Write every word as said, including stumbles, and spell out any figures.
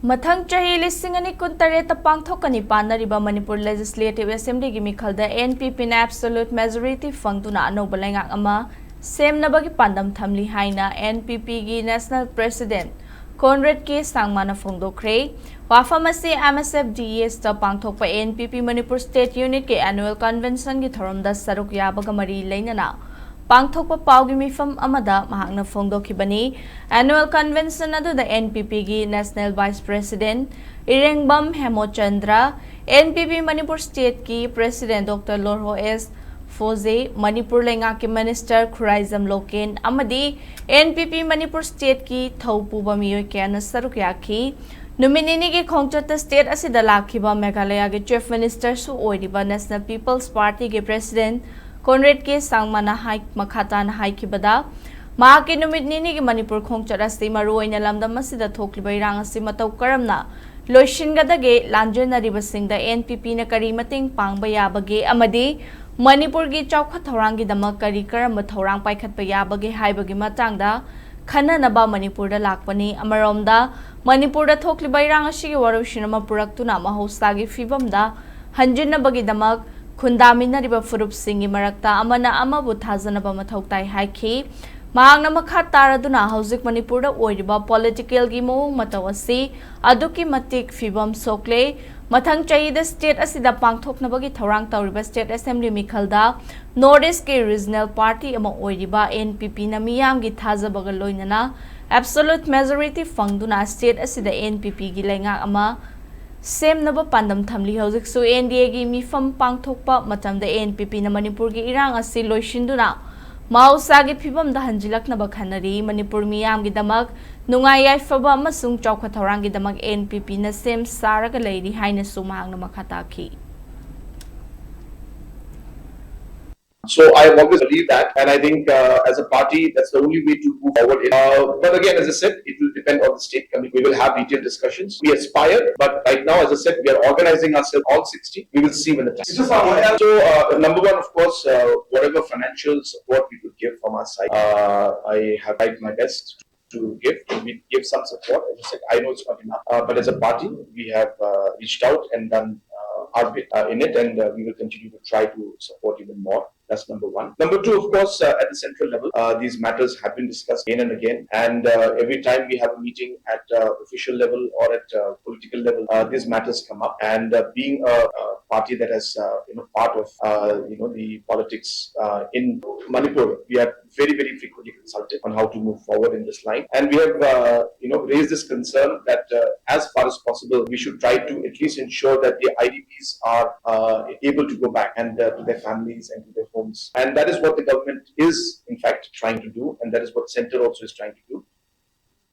ꯃꯊꯪ ꯆꯍꯤ ꯂꯤꯁꯤꯡ ꯑꯅꯤ ꯀꯨꯟꯇꯔꯦꯠꯇ ꯄꯥꯡꯊꯣꯛꯀꯅꯤ ꯄꯥꯟꯅꯔꯤꯕ ꯃꯅꯤꯄꯨꯔ Legislative Assemblyꯒꯤ ꯃꯤꯈꯜꯗ NPPꯅ absolute majority ꯐꯪꯗꯨꯅ ꯑꯅꯧꯕ ꯂꯩꯉꯥꯛ ꯑꯃ ꯁꯦꯝꯅꯕꯒꯤ ꯄꯥꯟꯗꯝ ꯊꯝꯂꯤ ꯍꯥꯏꯅ NPPꯒꯤ National President Conrad K ꯁꯥꯡꯃꯥꯅ ꯐꯣꯡꯗꯣꯛꯈ꯭ꯔꯦ꯫ ꯋꯥꯐꯝ ꯑꯁꯤ MSFDESꯇ ꯄꯥꯡꯊꯣꯛꯄ NPP ꯃꯅꯤꯄꯨꯔ State Unitꯀꯤ Annual Conventionꯒꯤ ꯊꯧꯔꯝꯗ ꯁꯔꯨꯛ ꯌꯥꯕꯒ ꯃꯔꯤ ꯂꯩꯅꯅ ꯄꯥꯡꯊꯣꯛꯄ ꯄꯥꯎꯒꯤ ꯃꯤꯐꯝ ꯑꯃꯗ ꯃꯍꯥꯛꯅ ꯐꯣꯡꯗꯣꯛꯈꯤꯕꯅꯤ꯫ Annual Convention ꯑꯗꯨꯗ NPPꯒꯤ National Vice President ꯏꯔꯦꯡꯕꯝ ꯍꯦꯃꯣꯆꯟꯗ꯭ꯔ, NPP Manipur Stateꯀꯤ President Doctor ꯂꯣꯔꯍꯣ S ꯐꯣꯖꯦ, Manipur ꯂꯩꯉꯥꯛꯀꯤ Minister ꯈꯨꯔꯥꯏꯖꯝ ꯂꯣꯀꯦꯟ ꯑꯃꯗꯤ NPP ꯃꯅꯤꯄꯨꯔ Stateꯀꯤ ꯊꯧ ꯄꯨꯕ ꯃꯤꯑꯣꯏ ꯀꯌꯥꯅ ꯁꯔꯨꯛ ꯌꯥꯈꯤ꯫ ꯅꯨꯃꯤꯠ ꯅꯤꯅꯤꯒꯤ ꯈꯣꯡꯆꯠꯇ state ꯑꯁꯤꯗ ꯂꯥꯛꯈꯤꯕ ꯃꯦꯘꯥꯂꯌꯥꯒꯤ Chief Ministerꯁꯨ ꯑꯣꯏꯔꯤꯕ National People's Partyꯒꯤ President Conrad K ꯁꯥꯡꯃꯥꯅ ꯍꯥꯏ-, ꯃꯈꯥ ꯇꯥꯅ ꯍꯥꯏꯈꯤꯕꯗ, ꯃꯍꯥꯛꯀꯤ ꯅꯨꯃꯤꯠ ꯅꯤꯅꯤꯒꯤ ꯃꯅꯤꯄꯨꯔ ꯈꯣꯡꯆꯠ ꯑꯁꯤ ꯃꯔꯨꯑꯣꯏꯅ ꯂꯝꯗꯝ ꯑꯁꯤꯗ ꯊꯣꯛꯂꯤꯕ ꯏꯔꯥꯡ ꯑꯁꯤ ꯃꯇꯧ ꯀꯔꯝꯅ ꯂꯣꯏꯁꯤꯟꯒꯗꯒꯦ, ꯂꯥꯟꯖꯦꯟꯅꯔꯤꯕꯁꯤꯡꯗ NPPꯅ ꯀꯔꯤ ꯃꯇꯦꯡ ꯄꯥꯡꯕ ꯌꯥꯕꯒꯦ ꯑꯃꯗꯤ ꯃꯅꯤꯄꯨꯔꯒꯤ ꯆꯥꯎꯈꯠ ꯊꯧꯔꯥꯡꯒꯤꯗꯃꯛ ꯀꯔꯤ ꯀꯔꯝꯕ ꯊꯧꯔꯥꯡ ꯄꯥꯏꯈꯠꯄ ꯌꯥꯕꯒꯦ ꯍꯥꯏꯕꯒꯤ ꯃꯇꯥꯡꯗ ꯈꯟꯅꯅꯕ ꯃꯅꯤꯄꯨꯔꯗ ꯂꯥꯛꯄꯅꯤ꯫ ꯑꯃꯔꯣꯝꯗ, ꯃꯅꯤꯄꯨꯔꯗ ꯊꯣꯛꯂꯤꯕ ꯏꯔꯥꯡ ꯑꯁꯤꯒꯤ ꯋꯥꯔꯣꯏꯁꯤꯟ ꯑꯃ ꯄꯨꯔꯛꯇꯨꯅ ꯃꯍꯧꯁꯥꯒꯤ ꯐꯤꯕꯝꯗ ꯍꯟꯖꯤꯟꯅꯕꯒꯤꯗꯃꯛ ꯈꯨꯟꯗꯥꯃꯤꯟꯅꯔꯤꯕ ꯐꯨꯔꯨꯞꯁꯤꯡꯒꯤ ꯃꯔꯛꯇ ꯑꯃꯅ ꯑꯃꯕꯨ ꯊꯥꯖꯅꯕ ꯃꯊꯧ ꯇꯥꯏ ꯍꯥꯏꯈꯤ꯫ ꯃꯍꯥꯛꯅ ꯃꯈꯥ ꯇꯥꯔꯗꯨꯅ ꯍꯧꯖꯤꯛ ꯃꯅꯤꯄꯨꯔꯗ ꯑꯣꯏꯔꯤꯕ politicalꯒꯤ ꯃꯑꯣꯡ ꯃꯇꯧ ꯑꯁꯤ ꯑꯗꯨꯛꯀꯤ ꯃꯇꯤꯛ ꯐꯤꯕꯝ ꯁꯣꯛꯂꯦ꯫ ꯃꯊꯪ ꯆꯍꯤꯗ state ꯑꯁꯤꯗ ꯄꯥꯡꯊꯣꯛꯅꯕꯒꯤ ꯊꯧꯔꯥꯡ ꯇꯧꯔꯤꯕ State Assembly ꯃꯤꯈꯜꯗ North Eastꯀꯤ regional party ꯑꯃ ꯑꯣꯏꯔꯤꯕ NPPꯅ ꯃꯤꯌꯥꯝꯒꯤ ꯊꯥꯖꯕꯒ ꯂꯣꯏꯅꯅ absolute majority ꯐꯪꯗꯨꯅ state ꯑꯁꯤꯗ NPPꯒꯤ ꯂꯩꯉꯥꯛ ꯑꯃ ꯁꯦꯝꯅꯕ ꯄꯥꯟꯗꯝ ꯊꯝꯂꯤ꯫ ꯍꯧꯖꯤꯛꯁꯨ NDAꯒꯤ ꯃꯤꯐꯝ ꯄꯥꯡꯊꯣꯛꯄ ꯃꯇꯝꯗ NPPꯅ ꯃꯅꯤꯄꯨꯔꯒꯤ ꯏꯔꯥꯡ ꯑꯁꯤ ꯂꯣꯏꯁꯤꯟꯗꯨꯅ ꯃꯍꯧꯁꯥꯒꯤ ꯐꯤꯕꯝꯗ ꯍꯟꯖꯤꯜꯂꯛꯅꯕ ꯈꯟꯅꯔꯤ꯫ ꯃꯅꯤꯄꯨꯔ ꯃꯤꯌꯥꯝꯒꯤꯗꯃꯛ ꯅꯨꯡꯉꯥꯏ ꯌꯥꯏꯐꯕ ꯑꯃꯁꯨꯡ ꯆꯥꯎꯈꯠ ꯊꯧꯔꯥꯡꯒꯤꯗꯃꯛ NPPꯅ ꯁꯦꯝ ꯁꯥꯔꯒ ꯂꯩꯔꯤ ꯍꯥꯏꯅꯁꯨ ꯃꯍꯥꯛꯅ ꯃꯈꯥ ꯇꯥꯈꯤ꯫ So I have always believed that, and I think uh, as a party, that's the only way to move forward. Uh, but again, as I said, it will depend on the state committee. We will have detailed discussions. We aspire, but right now, as I said, we are organizing ourselves, all sixty. We will see when the time. So, uh, number one, of course, uh, whatever financial support we could give from our side, uh, I have tried my best. to give. We give some support. As I said, I know it's not enough, uh, but as a party, we have uh, reached out and done uh, our bit uh, in it, and uh, we will continue to try to support even more. That's number one. Number two, of course, uh, at the central level, uh, these matters have been discussed again and again. And uh, every time we have a meeting at uh, official level or at uh, political level, uh, these matters come up. And uh, being a, a party that has, uh, you know, part of, uh, you know, the politics uh, in Manipur, we are very, very frequently consulted on how to move forward in this line. And we have, uh, you know, raised this concern that uh, as far as possible, we should try to at least ensure that the I D Ps are uh, able to go back and uh, to their families and to their homes. And that is what the government is, in fact, trying to do. And that is what center also is trying to do.